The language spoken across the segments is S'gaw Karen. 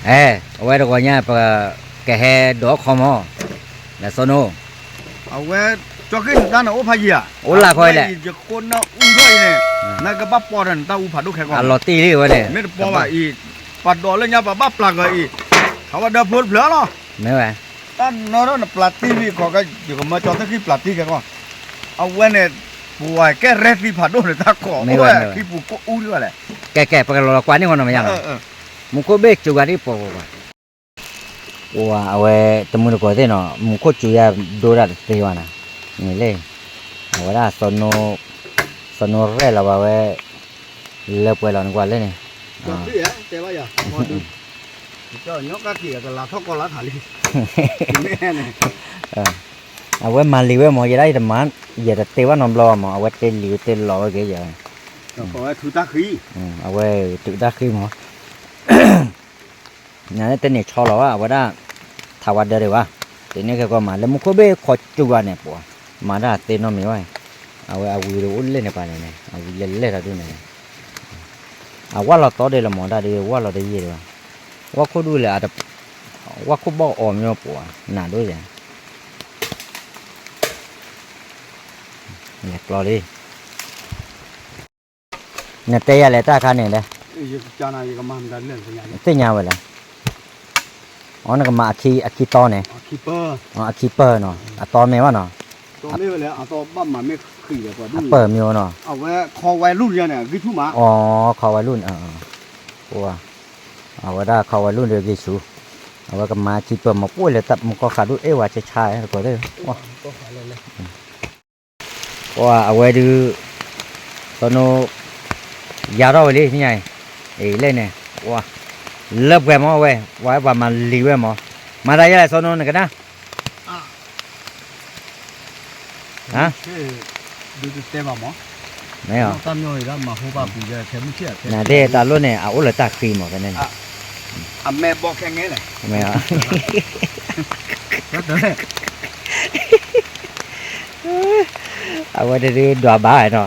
အဲ အဝဲတဂီၤညါ ပကဟဲဒိးခီမီၤ လၢစီၤနိ အဝဲ ကၠီဃ့ၣ်နတၢ်န့ၣ်အိၣ်ဖးယံၤဧါ, အိၣ်လၢခီလဲၣ်, ယခိၣ်နၢ်အူထီၣ်အံၤန့ၣ်, နကဘၣ်ပီၢ်ဒီးနတၢ်အူဖးဒိၣ်ခဲကီး, အလီၤတံၢ်လံဝဲန့ၣ်, မ့ၢ်တပီၢ်ဘၣ်အံၤ, ပှၤဒိးလၢညါပှၤဘၣ်ပျၢ်ကီးအံၤ, ထးဝဲဒၢဖိတဖျၢၣ်လီၤ, မ့ၢ်ဝဲ, တၢ်နီၢ်ထီၣ်နပျၢ်တံၢ်ဝံၤခီကီး ယကမၢကၠီသ့ၣ်ဃံပျၢ်တံၢ်ခဲကီး, အဝဲန့ၣ်, ပဝဲကဲရဲၣ်သံဖးဒိၣ်န့ၣ် တၢ်ကိးအိၣ်ဝဲခံပူၤကိၣ်အူဒံးဝဲလဲၣ်, ကဲကဲ ပကလီၤလီၤကွၢ်န့ၢ်ဃီနီၤမ့ၢ်ယါလီၤ, မူခိၣ်ဘ့ၣ်စူၤဂၤဒ်ပှၤပှၤပှၤ ပှၤအဝဲတမုၢ်တကိးသ့ၣ်နီၤ မူခိၣ်စူၤယၤဒိဒၣ်တသ့ဘၣ်နၤ, န့ၣ်လၢ, အဝဲဒၣ်, စီၤနိရဲၣ်လီၤဘၣ်ဝဲ, လၢပှဲၤလီၤနကွၢ်လၢန့ၣ်, အဝဲမၤလံာ်ဝဲမၢ် ယဲဒၣ်ယတမၤ, ယတတ့ဘၣ်နီတဘျီဘၣ်မၢ် အဝဲတ့လံာ်ဝဲတ့လီၤဝဲက့ၤယဲ, အဝဲထုးတၢ်ဃံမၢ် နတန့ၢ်ဆီလီၤဘၣ် အဝဲဒၣ်, ထးဝဲဒၢဒံးဘၣ်, တန့ၢ်ခဲကီးမး လၢမူခိၣ်ဘ့ၣ်ခီစူၤဂၤန့ၣ်ပှၤ, မၤတၢ်သ့နီတမံၤဘၣ်, အဝဲအဝံၤဒီးအိၣ်လဲၣ်န့ၣ်ပှၤန့ၣ်န့ၣ် အဝံၤလဲၤလဲၤထီၣ်ဒ်န့ၣ်, အဝၣ်လီၤသီဒံးလီၤမၢ် တၢ်ဒ်ဝၣ်လီၤတယံာ်ဒံးဘၣ်, ဝၣ်ခိၣ်ဒူၣ်လဲၣ်, ဝၣ်ခိၣ်ဘီၣ်အီၤမ့ၢ်ပှၤ, နၤဒိၣ်ယဲ, လဲၤကျီလံ နတဲယၤလဲၣ်တၢ်ခါန့ၣ်လဲၣ်, သ့ၣ်ညါဝဲလဲၣ်, အီ နကမၤအခံသီန့ၣ်, အခံပၢၢ်နီၤ အသီမ့ၢ်ဘၣ်နီၤ, အပၢၢ်မ့ၢ်နီၤ, အီ ခီဝဲလူၢ်န့ၣ်, အဝဲဒၣ်ခီဝဲလူၢ်ဒီးဂ့ၤဆူ, အဝဲကမၤအခံပၢၢ်မၤပှဲၢ်လၢတၢ်မူကီၢ်ဃးဒိၣ်အဲၣ်ဝဲဆါဆါတကိးသ့ၣ် ပှၤအဝဲဒုး, စီၤနိ, ယါထီၣ်ဝဲလံ သ့ၣ်ညါအံၤ, အံၤလဲၣ်န့ၣ်, လၢပှဲၤမၢ်ဝဲ, ပှၤဝဲပှၤမၤလံာ်ဝဲမၢ်, မၤတၢ်ယဲလဲၣ်စီၤနိနကနၣ် နသ့ၣ်တၢ်လိၣ်န့ၣ် အအိၣ်လၢတၢ်ဃံမၢ်ဖဲန့ၣ်န့ၣ်, အဝဲတဒုးဒွးဘၣ်နီၤ,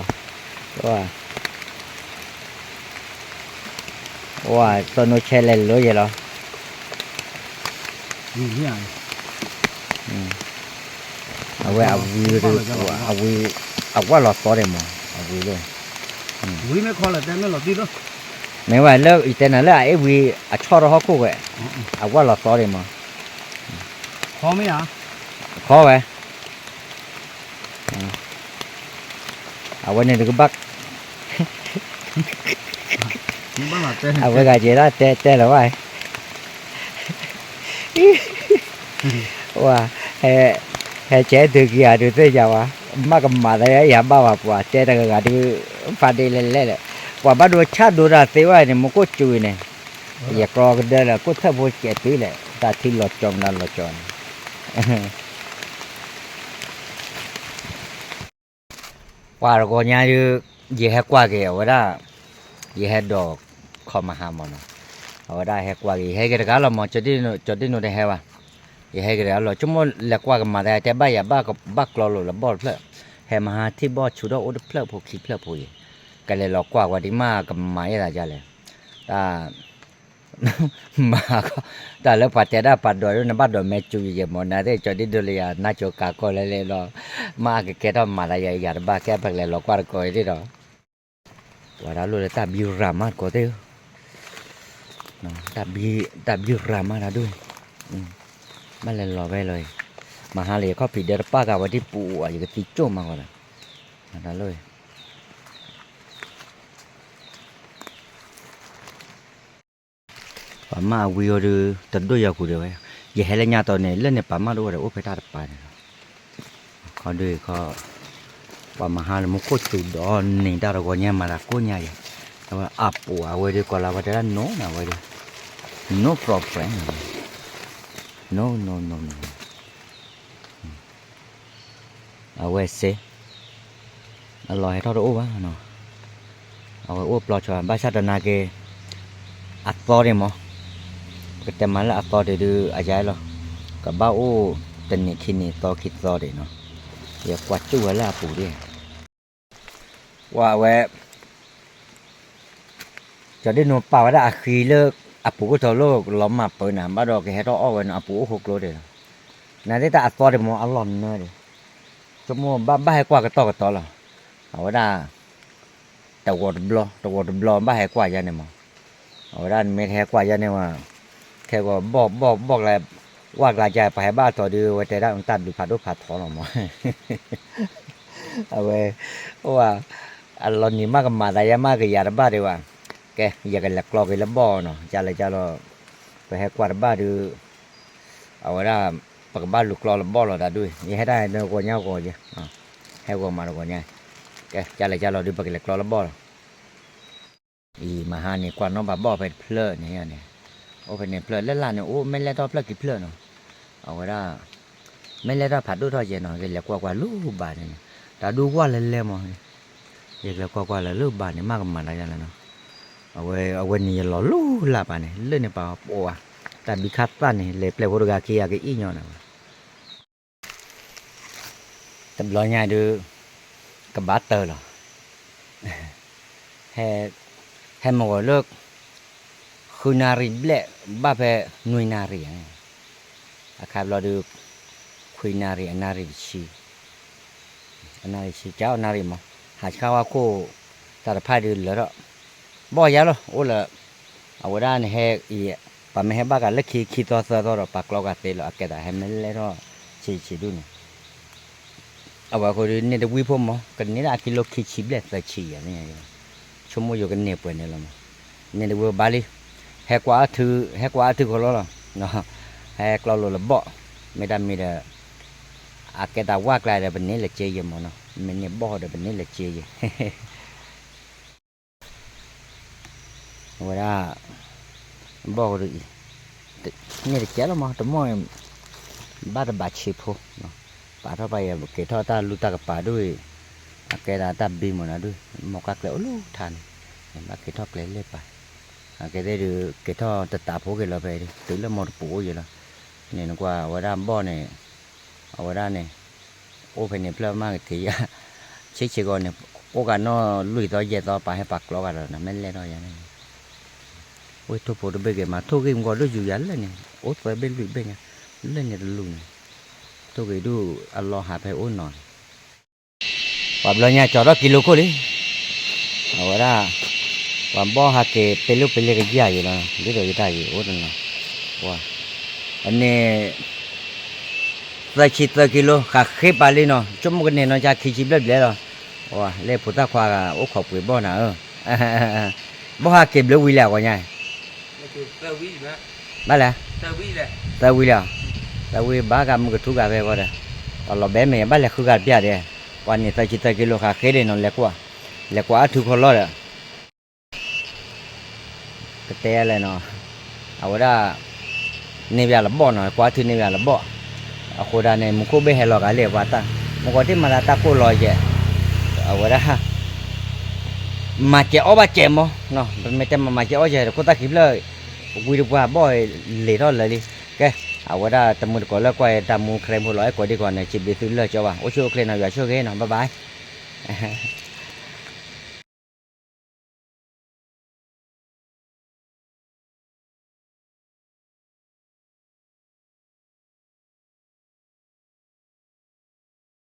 ဝဲစီၤနိဆဲးလဲၤလိၤယဲၢ်လီၤ, အဝဲအဝံၤ, အဝံၤ, အဝၣ်လီၤသီန့ၣ်မၢ်, အဝံၤလၢ, မ့ၢ်ဝဲလၢယတဲနၤလၢအအဲၣ်ဝံၤ အဆီၣ်ထီၣ်ဟီၣ်ခိၣ်ဝဲ, အဝၣ်လီၤသီန့ၣ်မၢ်, ခီဝဲ အဝဲန့ၣ်တကဘၣ်, အဝဲဂၤကဲဒၣ်တဲတဲလၢၤဘၣ်, ဝဲ, ဟဲကဲဒုးက့ၤယၤဒုးသ့ၣ်ညါဝဲ, မ့ၢ်ကမၤသးယၤဘၣ်ဝဲပှၤတဲတဂၤဂၤဒုး, ဖးဒ့လဲၣ်လဲၣ်လဲၣ်, ပှၤဘၣ်ဒိဆၣ်ဒိတၢ်သ့ဝဲန့ၣ် မူခိၣ်စူၤအံၤန့ၣ်, ယကျီကဒၢလၢခိၣ်ထၢၣ်ဖိကဲးတုၤလဲၣ် တၢ်ထံလီၤကၠီမနုၤလီၤကၠီန့ၣ် ပှၤတဂီၤညါဒုး, ယဟဲကွၢ်က့ၤအဝဲဒၣ်, ယဟဲဒိးခီမဟါမၢ်နီၤ, အဝဲဒၣ်ဟဲကွၢ်က့ၤ ယဟဲက့ၤတဂၤလီၤမၢ်, ကၠီဒ့နိတဟဲဘၣ်, ယဟဲက့ၤတဂၤလီၤ ဆိကမိၣ်လဲၤကွၢ်ကမၤသးတဲဘၣ်ယၤဘၣ်ကဘၣ်ကျီလိာ်လၢဘီၣ်တဖျၢၣ်, ဟဲမဟါထံၣ်ဘီၣ်ဆူထီၣ်အိၣ်တဖျၢၣ်ဖိခံဖျၢၣ်ဖိအံၤ, ကလဲၤလီၤကွၢ်ဝဲဒ်မ့ၢ်ကမၤယဲၢ်သးဒ်လဲၣ်, တၢ် မၤ, တၢ်လၢပှၤတဲဒၣ်ပှၤဒိးဒ်နဘၣ်ဒိးမဲာ်စူၤယဲၢ်မၢ် နသ့ၣ်ကၠီဒ့ဒိလၢယၤ နါကၠိကၤကီၢ်လဲၣ်လဲၣ်လီၤ, မ့ၢ်အကကဲထီၣ်မၤသးယၤ ယၤတဘၣ်ကဲပကလဲၤလီၤကွၢ်တကိးအံၤဒ်ဒီး, ပှၤတၢ်လိၣ်လၢတၢ်ဘံရၤမးတကိးသ့ၣ်ဧၢ, တၢ်ဘံရၤမးတၢ်ဒိၣ်, ဘၣ်လဲၤလီၤဝဲလီၤအံၤ, မဟါလၢယခီၣ်ဖံးဒၢတပၣ်ဂၤဝဲဒ်ပူၤအီၤ ယကသံကၠိၣ်မးဂီၤဒီး, တၢ်လိၣ် ပှၤမၢ်အဝံၤအီၤဒီး တဒိၣ်ယၤဃုာ်ဒီးဝဲ, ယဟဲလၢညါတီၤန့ၣ် လၢန့ၣ်ပှၤမၢ်တအိၣ်ဒီးအိၣ်ဖဲတၢ်တပၤန့ၣ်လီၤ, ခီဒုးခီ, ပှၤမဟါလၢမူခိၣ်စူၤဒီးန့ၣ်တၢ်တဂီၤညါမၤသးကိးညါယဲၢ်, အဝဲအပူၤအဝဲဒီးကီၤလၤဝဲတဲဒၣ် no နၤဝဲဒီး, no problem, no no no no အဝဲစ့, အလီၢ်ဟဲထီၣ်တအိၣ်ဘၣ်နီၤ, အဝဲအိၣ်ပျီဆိ ဘၣ်ဆၣ်သနာ်က့, အသီဒံးမး, ပကတဲမးလၢအသီဒံးဒုးအယါလီၤ, ကဘၣ်အိၣ်တနံၤခံနံၤသီခံသီဒံးနီၤ, ယကွၢ်ကၠိၣ်ဝဲလၢအပူၤဒံး, ဝဲ, ကၠီဒ့နိပာ်ဝဲဒၣ်အဃံလၢ အပူၤကထီၣ်လၢလီၤမၢ်ပၢၤနၤ ဘၣ်ဒီးကဟဲထီၣ်အီၣ်ဝဲနီၤ အပူၤအိၣ်ဃိကျိဒံးလီၤ. နသ့ၣ်တၢ်အသီဒံးမ့ၢ်အလီၢ်နၢဒံး, ဆိကမိၣ်ဘၣ်ဘၣ်ဟဲကွၢ်ကတီၢ်ကတီၢ်လီၤ. အဝဲဒၣ် တဝီတဘျီ တဝီတဘျီဘၣ်ဟဲကွၢ်ယါန့ၣ်မး, အဝဲဒၣ်နမ့ၢ်တဟဲကွၢ်ယါန့ၣ်ဝဲ ခဲဂီၤဘီၣ်ဘီၣ်ဘီၣ်ကျါ ဝၣ်ကျါကၢ် ပှၤဟဲဘၣ်အတီၤဒုး ဝဲတဲဒၣ်တၢ်ဘျုးဖးဒိၣ်ဖးထီလီၤမး, အဝဲ အိၣ်ဝဲ အလီၤနံၤမးကမၤသးယါမးကယၤတဘၣ်ဒံးဘၣ်, ကဲ ယကလဲၤကျီက့ၤလၢဘီၣ်နီၤ ကၢ်လဲၤကၢ်လီၤ, ပဟဲကွၢ်တဘၣ်ဒုး အဝဲဒၣ် ပကဘၣ်လူၤကျီလၢဘီၣ်လီၤတၢ်ဒုး ယဟဲတၢ်တဂီၤညါဂီၤယဲ, ဟဲဂီၤမးတဂီၤညါ, ကဲ ကၢ်လဲၤကၢ်လီၤဒုး ပကလဲၤကျီလၢဘီၣ်လီၤ. အံၤမဟါန့ၣ် ကွၢ်နီၣ်ဘၣ်ဘီၣ်ဖဲတဖျၢၣ်န့ၣ်န့ၣ်, အိၣ်ဖဲန့ၣ်ဖျၢၣ် လၢလာ်န့ၣ် အိၣ်မဲၢ်လဲၣ်ထီၣ်ဖျၢၣ်ခံဖျၢၣ်နီၤ, အဝဲဒၣ် မဲၢ်လဲၣ်ထီၣ်ဖးဒိၣ်ထီၣ်ယဲနီၤ ယလဲၤကွၢ်ကွၢ်လၢဘၣ်န့ၣ်, တၢ်ဒုးဝၣ်လဲၤလဲၤမး, ယကလဲၤကွၢ်ကွၢ်လၢလၢဘၣ်န့ၣ် မ့ၢ်ကမၤတၢ်ယါလဲၣ်နီၤ, အဝဲ အဝဲန့ၣ်ယလီၤလၢလာ်ဘၣ်န့ၣ် လၢန့ၣ်ပာ်အိၣ်ဝဲ, တၢ်ဘံခါသၣ်န့ၣ် လဲၤပျဲၢ်ဖိတဂၤခံဂၤကအံၣ်ညီနၤဘၣ် တဘျီညါဒုး ကဘၣ်တၢၢ်လီၤ, ဟဲမ့ၢ်ဂီၤလၢ ဃုနၣ်ရံၣ်ဘျဲၣ် ဘၣ်ဖဲနွံနၣ်ရံၣ်, အခါဘျီဒုး ခွံနၣ်ရံၣ် အနၣ်ရံၣ်တဆံ, အနၣ်ရံၣ်တဆံ ကၢ်အီၣ်နၣ်ရံၣ်မး, ဟးဆှါဝါခိၣ် တၢ်တဖၣ်ဒုးလၢထီၣ်, ဘီၣ်ယါလီၤ အိၣ်လၢ အဝဲဒၣ်နဟဲအံၤ ပှၤမ့ၢ်ဟဲဘၣ်ကးလၢခံခံသီသၢသီဒီး ပှၤကျီကးသ့လီၤ အကဲသးဟဲမ့ၢ်လဲၣ်ထီၣ်ဆံးဆံးဒုးန့ၣ် အဝဲဃိဒုးန့ၢ်တဝံဖိမး ကန့ၢ်ဒၣ်အကံလိခံဆံဘျဲၣ်သၢဆံယဲၢ်န့ၣ်, ဆိကမိၣ်ယိၤကန့ၢ်ပှဲၤန့ၣ်လီၤမး, န့ၢ်တဝံဘၣ်လံ, ဟဲကွၢ်အီၣ်ထု ဟဲကွၢ်အီၣ်ထုခီလီလီၤ, ဟဲကျီလိာ်လၢဘီၣ်, မ့ၢ်တၢ်မံၤဒီး အကဲတၢ်ဝၣ်ကျါဒီးပန့ၢ်လၢကၠ့ယဲၢ်မးနီၤ, မ့ၢ်န့ၢ်ဘီၣ်ဒီးပန့ၢ်လၢကၠ့ယဲၢ် အဝဲဒၣ် ဘီၣ်ကဒုးအံၤ န့ၢ်တကဲလီၤမး တမီၢ် ဘၣ်တဘၣ်ဆံးဖိ, ပာ်ထီၣ်ပာ်ယဲၢ် ကဲထီၣ်တၢ်လူၢ်တၢ်ကပၤဒ်အံၤ, အကဲဒၣ်တၢ်ဘံမးနၤဒုး မ့ၢ်ကၢ်ကျဲအိၣ်လၢထါန့ၣ်, ဘၣ်ကဲထီၣ်ကျဲလၢပၢ်, အကဲသ့ၣ်ဒုး ကဲထီၣ်တတးဖိက့ၤလီၤဖဲ တုၤလၢမီၢ်တပူၤအိၣ်ယဲၢ်လီၤ, န့ၣ်နကွၢ် အဝဲဒၣ်ဘီၣ်န့ၣ် အဝဲဒၣ်န့ၣ် အိၣ်ဖဲန့ၣ်ဖျၢၣ်မးကက့ၤယၤ, ဆ့ဆ့ကီးန့ၣ် အိၣ်ကးနီၣ်လွံၢ်သီယဲၢ်သီ ပာ်ဟဲပာ်ကျီကဒီးနီၤ မ့ၢ်လဲၣ်ထီၣ်ယၤန့ၣ်, ဝ့ၢ်ထိၣ်ဖိတဘ့ၣ်က့ၤမး ထိၣ်ဂ့ၢ်မူကီၢ်ဒိၣ်ယူၤယၤလၢန့ၣ် အိၣ်သၢဘ့ၣ်လွံၢ်ဘ့ၣ်ညါ, လၢန့ၣ်တလူၤန့ၣ်, ထိၣ်ဂ့ၢ်ဒုးအလီၤဟးဖဲအိၣ်နီၤန့ၣ် ပှၤဘျီညါကၠီၤထီၣ်ကံလိခိၣ်လံ, အဝဲဒၣ် ပှၤဘီၣ်ဟးက့ၤပ့ၤလိၣ်ပ့ၤလ့ကယၢ်ယံၤလီၤ ဒ်သိးယတၢ်ယံၤအိၣ်တနီၤ, အန့ၣ် သၢဆံသၢကံလိ ဃးဃ့ပာ်လံနီၤ ဆိကမိၣ်ကန့ၢ်နီၤ ကၢ်ခံဆံဘျဲၣ်ဘျဲၣ်လီၤ, လၢဖိသၣ်ခွါဂၤ အိၣ်ခိးပှ့ၤဘီၣ်နၤဧၢ, ဘီၣ်ဟးက့ၤဘျုးဝံၤလံအဂီၢ်ညါ ဘၣ်လဲၣ်, သၢဝံၤလီၤ, သၢဝံၤဘၣ်ကမုၢ်ကထူဂၤဖဲဂီၢ်ဒီး, ပှၤလီၤဘဲမ့ၢ်ဘၣ်လဲၤဃုဂၤတပျၢ်ဒဲး, ပှၤန့ၣ်သၢဆံသၢကံလိ ဃးဃ့ဒံးနီၤ လဲၤကွၢ်, လဲၤကွၢ်အထုခီလီဒီး ကတဲလဲၣ်နီၤ, အဝဲဒၣ် န့ၢ်ဘၣ်လၢဘီၣ်နီၤ ကွၢ်ထုန့ၢ်ဘၣ်လၢဘီၣ်, အဃိဒၣ်န့ၣ် မူခိၣ်ဘ့ၣ်ဟဲလီၤဂာ်လံ ပှၤတၢ် မူကီၢ်တ့ၢ်မၤသးတၢ်ကိၢ်လီၤယဲၢ်, အဝဲဒၣ် မၤစဲးအီၣ်ဘၣ်စဲးမး, ပမ့ၢ်တဲမၤမၤစဲးအီၣ်ယဲၢ် ခိၣ်သၣ်ခံဖျၢၣ် ဝံတပှၢ်ဘီၣ်လံၤထီၣ်လၢာ်လံ, ကဲ, အဝဲဒၣ်တမုာ်တကိးလၢကွၢ်တၢ်မူခရံာ်ဖိလီၤ အဲၣ်ကိးဒံကီးန့ၣ် စံးဘျုးသုလၢာ်ကၠီဘၣ် အိၣ်ဆူၣ်အိၣ်ချ့နီၤ ယွၤဆိၣ်ဂ့ၤနီၤ bye bye.